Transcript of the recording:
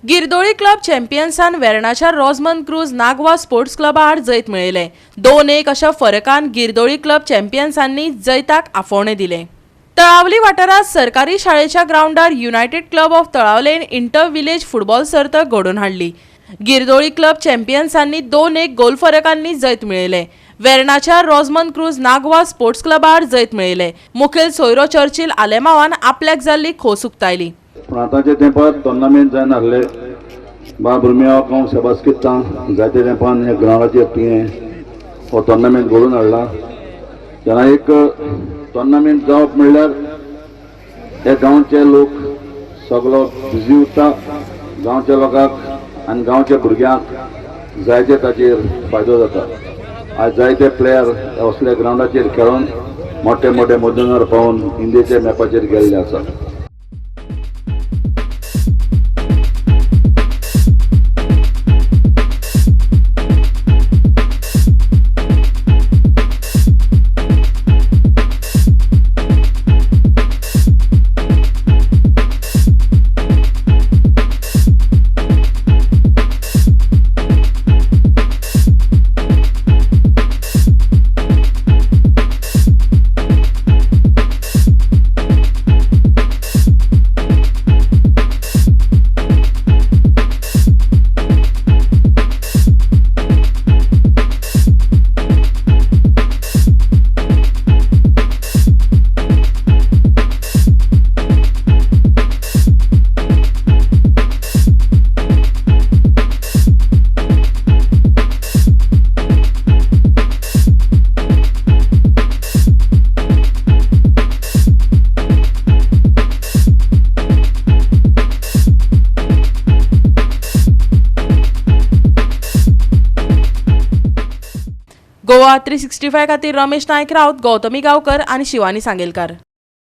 गिरदोळी club चॅम्पियन्सान वेर्णाच्या रोजमन cruise Nagwa sports क्लबा आड जैत मेळयलें. 2-1 अशा फरकान गिरदोळी क्लब चॅम्पियन्सांनी जैताक आफोवणें दिलें. तळावली वाठारांत सरकारी शाळेच्या ग्रावंडार युनायटेड क्लब ऑफ तळावलेन इंटर विलेज फुटबॉल सर्त घडोवन हाडली. गिरदोळी क्लब चॅम्पियन्सांनी 2-1 गोल फरकांनी जैत मेळयलें. वेर्णाच्या रोजमन क्रूज नागवा स्पोर्ट्स क्लबार जैत मेळयलें. मुखेल सोयरो चर्चिल आलेमावान आपल्याक जाल्ली खोस उक्तायली. पूण आतांच्या तेंपार टोर्नामेंट जायनासले. बाब रुमियाक हांव शाबास कित्ता, जायते तेंपान ह्या ग्रावंडाचेर तुवें हो टोर्नामेंट घडोवन हाडला. तेन्ना एक टोर्नामेंट जावप म्हणल्यार हे गांवचे लोक सगलो बिजी उरता. गांवच्या लोकांक आनी गांवच्या भुरग्यांक जायते ताचेर फायदो जाता. आज जायते प्लेयर असल्या ग्रावंडाचेर खेळोन मोठे मोठे मैदानार पावून इंडियेच्या मॅपाचेर गेल्ले आसा. गोवा 365 खातीर रमेश नायक राऊत, गौतमी गावकर आणि शिवानी सांगेलकार.